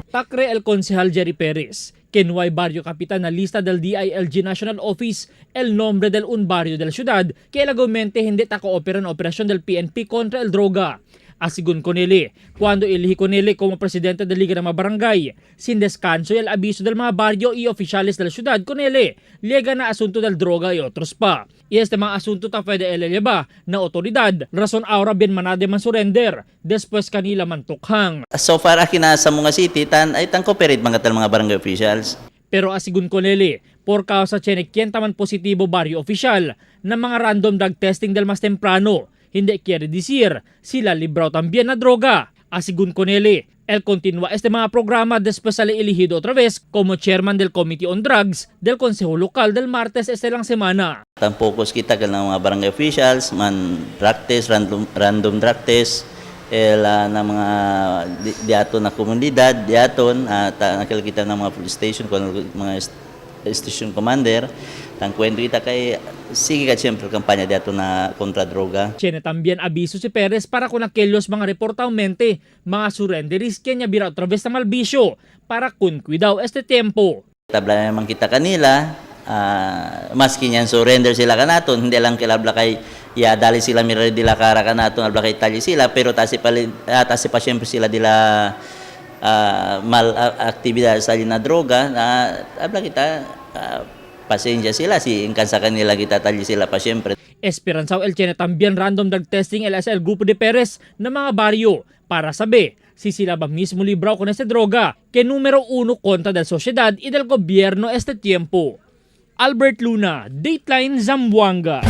Ta cree el concejal Jerry Pérez, que no hay barrio capital na lista del DILG National Office el nombre del un barrio de la ciudad que el argumente hindi ta coopera en operación del PNP contra el droga. Asigun Conele, cuando eligi Conele como presidente de Liga ng mga Barangay, sin descanso y el aviso del mga barrio y oficiales de la ciudad Conele, llega na asunto del droga y otros pa. Y este mga asunto ta pwede eleleba na otoridad, rason ahora bien manade man surrender, después kanila man tukhang. So far aki na sa mga city tan ay tan cooperate mga tal mga barangay officials. Pero asigun Conele, por causa chenekienta man positibo barrio oficial na mga random drug testing del mas temprano, hindi quiere decir sila libraw también na droga. Asigun Conele, él continúa este mga programa después sale elegido otra vez como chairman del Committee on Drugs del Consejo Local del martes este lang semana. Tan focus kita kal mga barangay officials man drug test, random drug test el na mga diaton na komunidad diaton ta nakil kita ng mga police station kon mga station commander tan kwento kita kay sige ka siyempre kampanya diaton na kontra droga. Tiene también aviso si Perez para con aquellos mga reportamente mga surrenderis que niya bira otra vez na malbisyo para kun cuidado este tiempo. Tabla naman kita kanila, maski niyan surrender sila kanaton, hindi lang kilabla kay ya dali sila mira dila kara kanaton, abla kay tali sila, pero tasi pa siyempre sila dila mal aktibidad sa na droga na abla kita pasensya sila si ingkan sa kanila kita tali sila pa siyempre. Esperanzao el tiene también random drug testing el SL Grupo de Perez na mga baryo para sabi si sila ba mismo libraw con este droga que número uno kontra del sociedad y del gobierno este tiempo. Albert Luna, Dateline Zamboanga.